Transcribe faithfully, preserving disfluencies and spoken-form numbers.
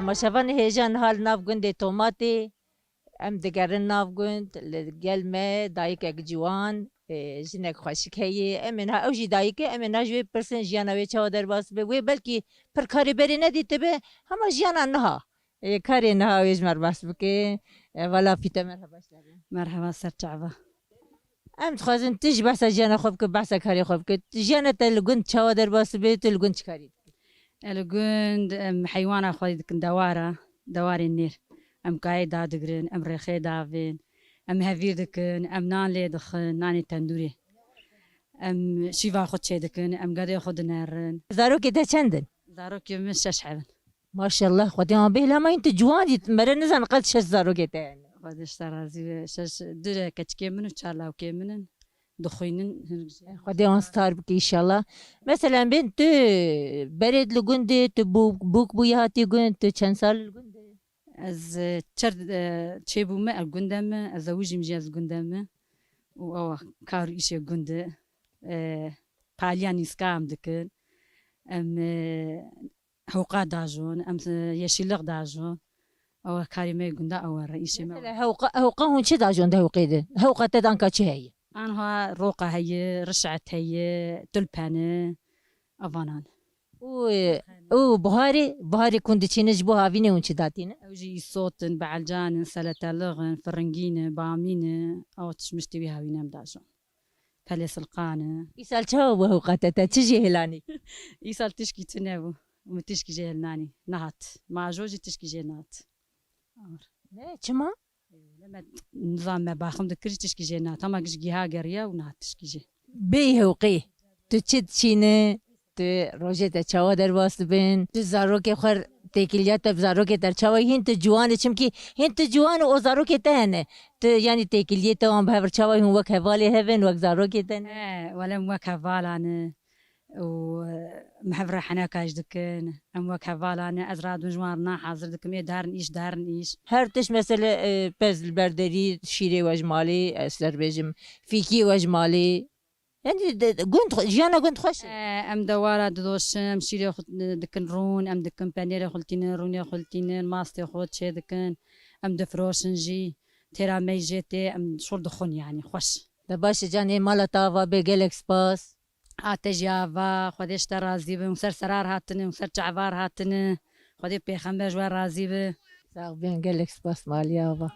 Paşevanê hêja niha li nav gundê Tomatê, em digerin nav gund, li gel me dayikek ciwan, e, jinek xweşik heye. Em ê niha, ew jî dayik e, em ê niha ji wê bipirsin jiyana wê çawa derbas dibe. Wê belkî pir karê berê nedîtibe, hema jiyana niha. E, karê niha wê ji me re behs bike. E, vala Fîte, merheba ji te re. Merheba, ser çava. Em dixwazin tu jî behsa jiyana xwe bike, behsa karê xwe bike. Jiyana te li gund çawa derbas dibe, tu li gund çi karî dikî? E, li gund, em heywana xwe dikin dewara, dewarên nêr. Em kayê dadigirin, em rêxê davên, em hevîr dikin, em nan lê dixin, nanê tendûrê. Em şîva xwe çêdikin, em gedê xwe dinerin. Zarokê te çend in? Zarokê min şeş heb in. Maşallah, Xwedê wan bêhla mayîn, tu ciwan î, mere nizanin qet şeş zarokê te hene. Xwedê ji te razî be. Şeş, du keçikê min û çar lawkê min in. Dixwînin, hin Xwedê wan star bike înşallah. Mesela bên tu berê li gundê, tu bûk, bûk bûyî hatî gund, tu çend sal li gundê? Ez, e, çer, e, çêbûme, ez gundê me, ez zewijîm jî ez gundê me. Û ew kar û îşê gund e. E, paliya nîska em dikin. Em, e, hewqa dajon, em, e, yeşîllik dajon. Ew karê me gunda ew re, îşê me. Mesela hewqa, hewqa hûn çi dajon di hewqê de? Hewqa te danka çi heye? Anha roqa heye, rişet heye, tulpen e, evanan. Û, û buharê, buharê ku hûn diçînin ji bo havînê hûn çi datînin? Ew jî îsot in, beelcan in, seletelix in, firingîn in, bamîn in, ew tişmiştê wî havîne em dajon. Pelê silqan in. Îsal çawa bû hewqa te, te çi jê hilanî? Îsal tişkî tune bû. Min tişkî jê hilnanî. Nehat. Ma jo jî tişkî jê nehat. Ne, çima? Wele me nizam me baxim dikir jî tişkî jê nehat. Hema giş giha geriya û nehat tişkî jê. Bêyî hewqê, tu çi diçîne, tu rojê te çawa derbas dibin, tu zarokê xwe têkiliya te bi zarokê te çawa hîn tu ciwan e, çimkî hîn tu ciwan û o zarokê te hene. Tu yanî têkiliyê te wan bi hev re çawa hûn wek hevalê hev in, wek zarokê te ne? He, wele em wek hevalan e. Û, e, em hev re heneka jî dikin. Em wek hevalan e. Ez radûn ji wan re nan hazir dikim. Ê derin îş, derin îş. Her tişt mesele, e, pez li ber derî, şîrê we ji malê, ez ser bêjim, fîkiyê we ji malê. Yanî de, de, gund xwe, jiyana gund xweş e. E, em dewara didoşin, em şîrê xwe, e, dikin rûn, em dikin penêrê xwe li tînin, rûnê xwe li tînin, mastê xwe çê dikin. Em difiroşin jî. Têra me jê tê, em şol dixwin yanî, xweş. De baş e canê, mala te ava be, gelek spas. A te jî ava, Xwedê ji te razî be. Hûn ser serar hatine, hûn ser çavar hatine. Xwedê pêxember ji we razî be. Sax bin, gelek spas malî ava.